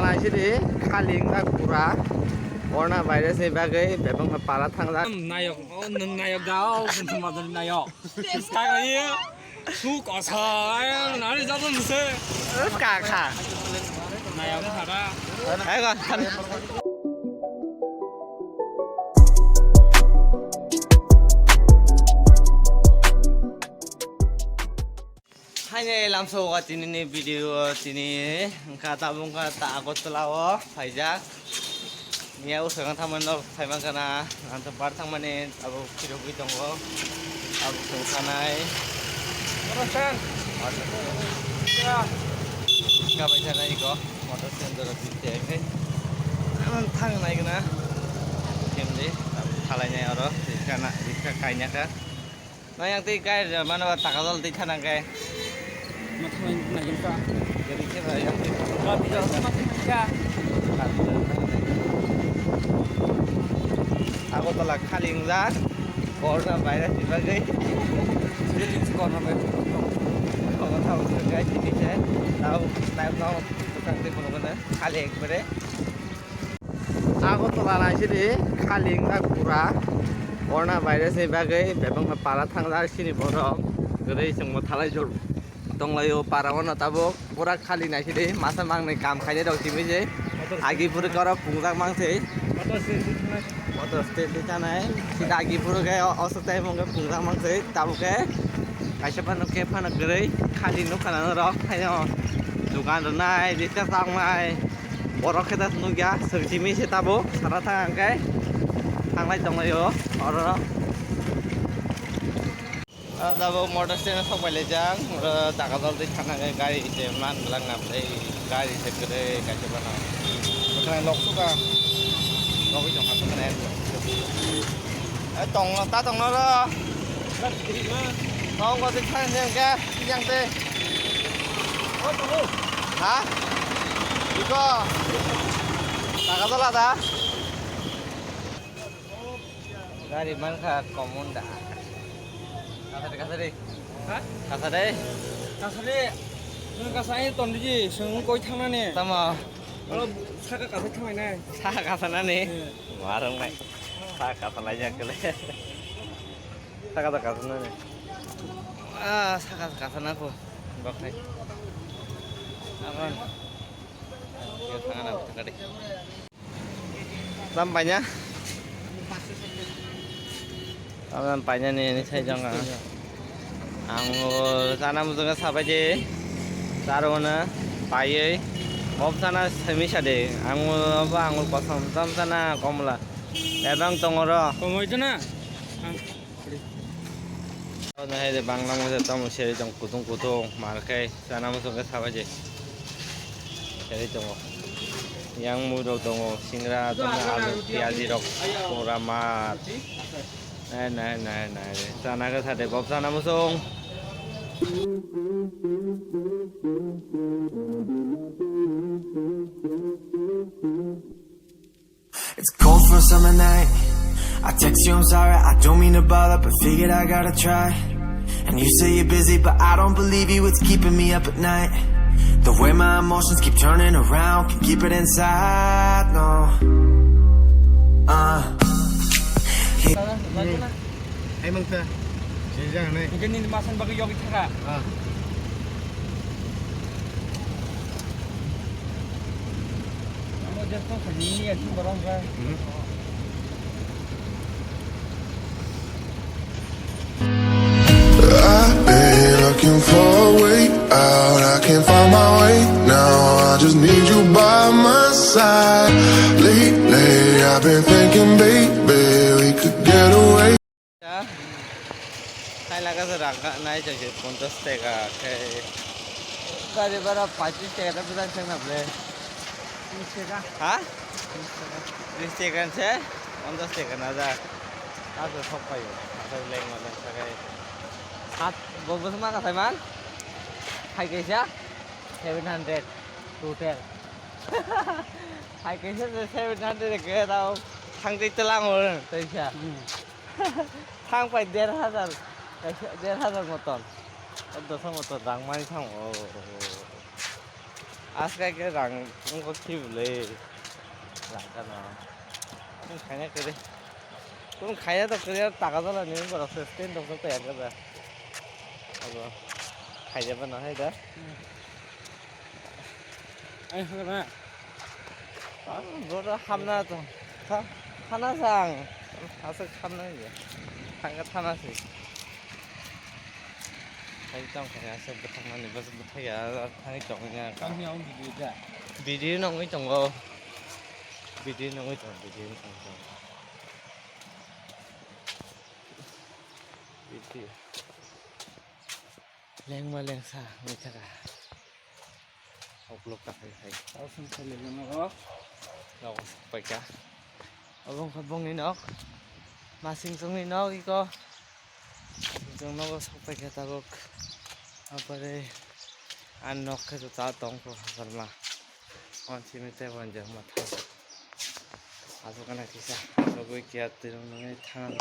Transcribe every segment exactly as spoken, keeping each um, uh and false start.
Naisidi khali wngkha pura. Corona virus ni bagwi bebak para thangjak. Nayok, oh, nwng nayok da, oh, nwng sumajani nayok. Kagwi, su kosa, nani jabo nuse. Kha, kha. Nayok wngkha da. Hai go. Haini lamsao o tini ni video tini wngkha tabuk wngkha ta Agartala o phaijak. Miya o swkang thangmani nok phaimankha na, ang to bar thangmani abo phirogwi tongo. Abo swng sanai. Motor stand. Motor stand. Ya. Kabai sanai ko motor stand doro binte khe. Ang thang nai gana. Family thalai nai oro rikha na rikha kainaka. Nang yang tei kai mano ba taka dol tei thanang kai. Ma thanglai nai gin sa. Gari khe ba yang tei. Ba bijak sa ma thanglai ya. Agartala khali wngjak. Corona virus ni bagwi. Corona virus. Corona virus ni bagwi tini se. Tao nai no bwsang tei bono bono khali ekbare. Agartala naisidi khali wngkha pura. Corona virus ni bagwi bebak para thangjak sini borok. Kwrwi chwngbo thalai jor tonglaio para o no tabuk pura khali naisidi masa mangnwi kam khainai rok simi se. Agi phuru khe oro pungjak mang se. Motor stand twi thanai. Sida agi phuru khe o, o swk tai mung khe pungjak mang se. Tabuk khe kaisa phano khe phano kwrwi khali nukha na norok. Haino dukan rwnai, riksa chaknai. Borok khe ta nukya, swk simi se tabuk sara thang hwnkhe thanglai tonglaio oro. Ah, tabuk motor stand o sok pai laijak, oro daga dol twi thangna hwnkhe gari se man bwlak nam tei gari se kwrwi kaisa phano. Bwkhwnai lok suka, nogwi tongkha bwkhwnai. Eh, tongno, ta tongno ro. Tongko twi thang hwnkhe, yang tei. Ha? Iko. Taka tola da? Gari mankha common da. Kasari, kasari. Ha? Kasari. Kasari. Nwng kasari tondiji, swng koi thangnani. Tamo. Oro saka kasai thangnai. Saka kasanani. Eh. Warung nai. Saka kasalai jakle. Saka da kasanani. Ah, saka kasana ko. Bakhai. Aman. Yo thangana tadi. Tam paina. Tam paina ni ni sai jong ang. Ang sana mujunga sabai je. Saro na paiye. Bob sana semi sade. Ang ba ang kosong tam sana komla. Ebang tongoro. Komoi to na. Ang Nahai de bangla mungsa tamo seri tong kutung kutung mar khai sana musung khe sabai je. Seri tongo. Yang mui rok tongo, singra tongo, alu, piaji rok, pura mar. Nai, nai, nai, nai. Sana khe sade bob sana musung. It's cold for a summer night. I text you, I'm sorry, I don't mean to bother, but figured I gotta try. And you say you're busy, but I don't believe you, it's keeping me up at night. The way my emotions keep turning around, can keep it inside, no. Uh. Hey. Hai mangta. Sejak ne. Mungkin ini masan bagi yogi thaka. Ah. I've been looking for a way out, I can't find my way now. I just need you by my side. Lately, I've been thinking, baby, we could get away. Hai laga se rang ka nai jai se ponchas taka khe. Gari bara pachis taka ta bwsang thang na ble. Tris taka. Ha? Tris taka. Tris taka se ponchas taka na ja. Abo sok pai. Asa leng ma jang sakai. Sat bo bwsma ka sai man. Hai kaisa seven hundred total. Hai kaisa seven hundred ke tao thang tei tlang or taisa. Thang pai der hajar, der hajar moton. O dosa moton rang mani thang o. Aswk khe rang wngkha khibwlwi. Rang kano. Kung khaina kwrwi. Kung khaina to kwrwi, taka jala ni borok se stand rok to ya kwrwi. Abo khaina ba no hai da. Ai hwnkha na. Ah, boro hamna to. Tha-, thana sang. Aswk hamna ya. Thangkha thana se. Hai tong kha aswk bwthaknani bwswk bwthakya thangwi tongya. Tang ya ang video da. Video nongwi tongo. Video nongwi tongo, video nongwi tongo. Video. Lengma lengsa wngwi thaka. Upload ta khai khai. Tau sung khai leleng o. Nogo sokpaikha. Obo wngkha bongni nok. Masing chwngni nok iko. Chwng nogo sokpaikha tabuk. Apore ang nok khe ta tongkho hasalma. On simi tei bonjak ma thang. Aswk kana kisa. Aswk wi kiya tirung nungwi thang.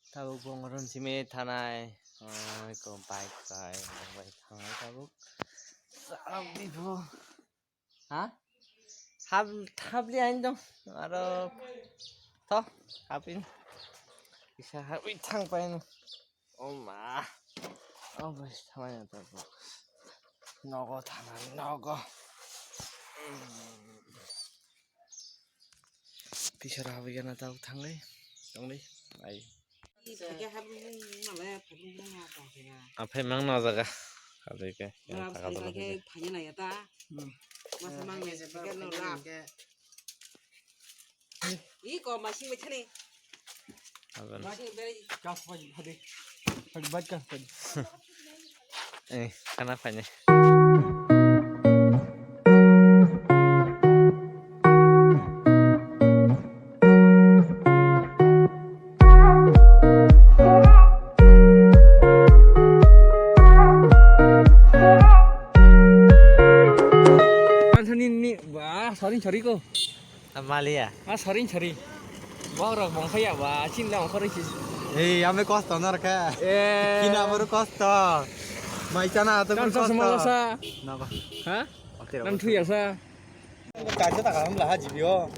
Tabuk bongorun simi thanai, ah, eko bike kai, bike thangnai tabuk. Sarok bipho. Ha? Hab-, habli ain dong. Aro. Tho, hapin. Isa habwi thang pain. Oh ma. Oh, bai, thangnai tabuk. Nogo thanai, nogo. Pisara habwi gana tabuk thanglai, tonglai, ai. Aphai mang no jaga. Kadai ke, yang taka dolo ke. Iko masing bai thani. Abang. Masing bai. Kas bai hadi. Hadi bat kas bai. Eh, kana paine. Anthony ni, wah, sorry, sorry ko. Amalia. Ah, sorry, sorry. Bok rok bongkha ya ba, chin da bongkha risi. Ei, ame kosto na rakha. Eh. Kina boro kosto. Mai chana to boro kosto. Sumalo sa. Na ba. Ha? Nan thuya sa. Kaisa ta karam la ha jibio.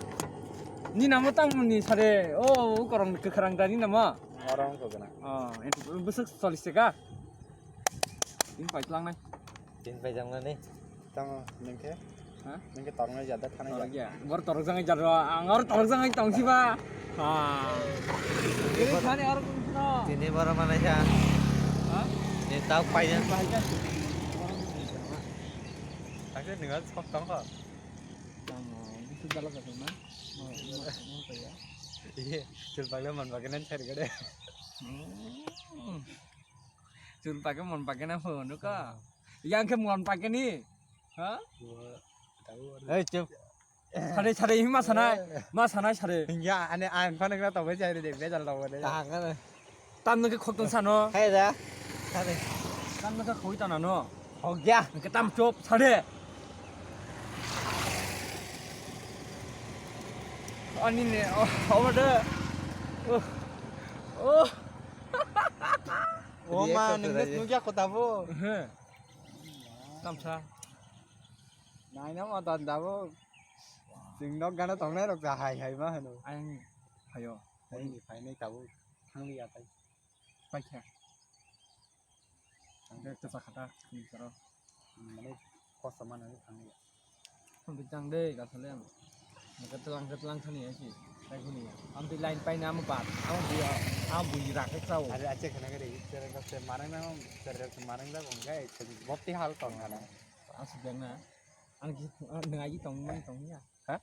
Ni namo tang ni sare. Oh, korong kwkhrang da ni namo. Orang ko gana. Oh, itu besok solis ka. Ini pai lang nai. Tin pai jang nani. Tamo nengke? Ha? Nengke torngai jada thana ya. Torok ya. Bor torok jang jar. Ang or torok jang tong siba. Ha. Ini thani or kun no. Tini boro mana ya? Ha? Ni tau pai ya. Pai ya. Aku dengar sok tong kok. Tamo, bisu jala ka tong na. Iya, sul bagla man bagla nan chari gade. Hmm. Chul pake mon pake na phone ka. Yang ke mon pake ni. Ha? Ei, chup. Sare sare hima sanai. Ma sanai sare. Ya, ane an phone na to bai jai de, bejal to de. Kahang ka. Tam nang ke khok tong sano. Hai da. Sare. Tam nang ke khoi tana no. Hok ya. Ke tam chop sare. Ani ne, oh, over there. Oh. Oh. O ma, nungno nukya kota bo. He. Tamsa. Naina ma dan da bo. Sing nok gana tongnai rok ja hai hai ma hano. Ayang hayo. Hai ni phainai tabuk. Thangli ya tai. Paikha. Ang khe kwchak kha ta, ni soro. Mane kosto manwi thangya. Ang twi tang de, ka sale ang. Ang khe tlang, khe tlang thani ya si. Tai huni ya. Ang twi line paina amo bat. Amo bui, amo bui rak khe chao. Are ache khana gari, sere ka se manang na, sere ka se manang da gong gai, se bopti hal tong kana. Ang sibeng na. Ang ki, ang ngai tong man tong ya. Ha?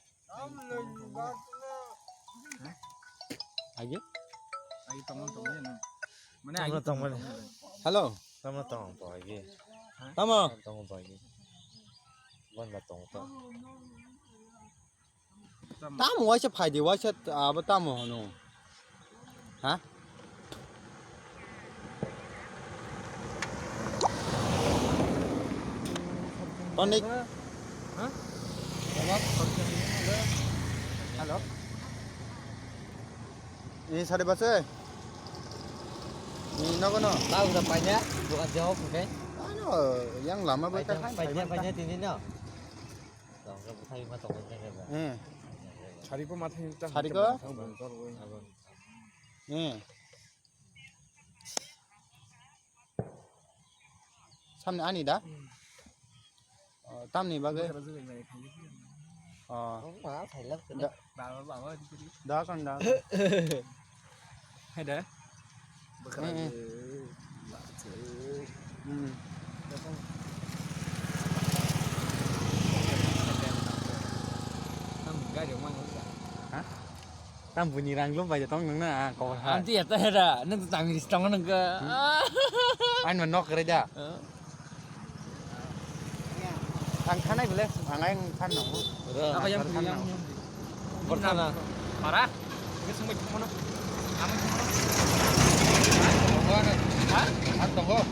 Agi? Agi tongmani tongmani na. Mane agi tongmani tongmani. Hello. Tamo tong to agi. Ha? Tamo. Tong to agi. Bon ba tong to. Tamo waisa phaidi waisa abo tamo hono. Ha? Tonik. Ha? Hello. Ini sari base. Ini nogo no. Tahu udah banyak bukan jawab, oke? Ano, Oh, yang lama ba ta khai, khai ta. Tini no. Tong ka buthai ma tong ka ba. Eh. Sari ko mathai ta. Sari ko? Eh. Samni ani da? Oh, tamni bagwi? Oh. Da, da kan da. Hai da. Hmm. Tam buni rang lum bai tong nang na ko ha. Anti ya ta hera, nang tang ris tong nang ka. An ma nok re da. Ang thanai bole, ang ang than nang. Apa yang yang. Pertama. Para? Ini semua cuma mana? Kamu cuma mana? Ha? Atau kok?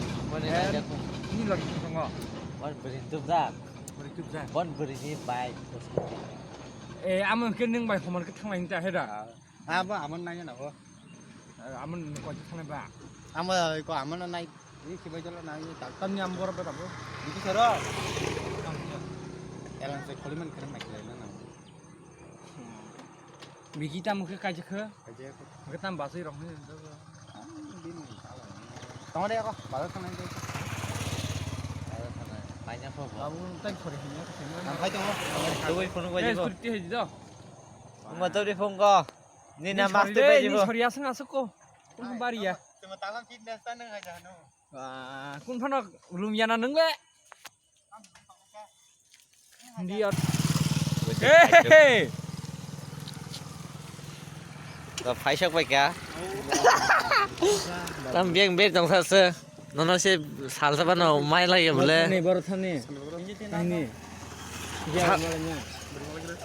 Ini lagi cuma. Wan berintu bra. Berintu bra. Wan berini bai. Eh, amun ke neng bai homor ke thanglai ta hera. Abo amon nai na bo. Amon ko thanglai ba. Amo ko amon nai. Ini kibai jolo nai. Tamni am bor ba tabo. Itu sero. Elang se koliman keren nai na. Bigi tam ke kaje khe. Kaje khe. Ke tam basai rong ni. Tong de ko bazar thang nai. Bazar thang nai. Mainya pho. Abu tai khore hinya. Ang khai tong. Doi phone ko jibo. Scooty hai do. Uma to de phone ko. Ni na mas to bai jibo. Ni sori asang asuk ko. Kun bari ya. Tuma talam fitness ta nang aja no. Kun phano lum yana nang le. Hindi at. Hey! To phaisok bai kha. Tam beng beng tong sa se. Nono se salsa bano mai lagi bole. Ni bor thani. Ni. Ya malanya.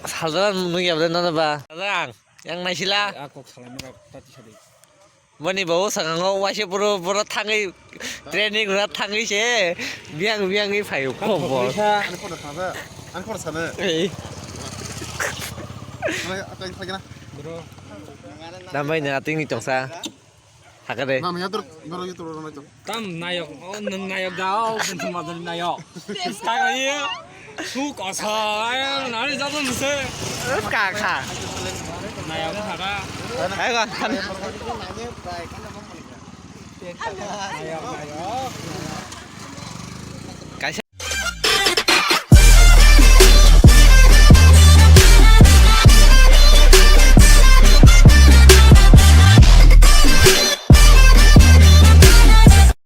Salsa ban nung ya bole nono ba. Rang, yang naisila. A kok salai mara tati sadi. Boni bo sakango waisa boro boro thangwi training rwna thangwi se biang biang wi phaio kok bo. Ani khoro sana. Ani khoro sana. Ei. Ani atai phagina. Bro. Dambai na ating ni tongsa. Hakare. Mama yatur boro yatur rwna to. Tam nayok, o nwng nayok da o, bwthwng bazar ni nayok. Swkang ayo. Suk osa, ayo, nani jabo nuse. Ka kha. Nayok kha da. Hai go. Nayok, nayok.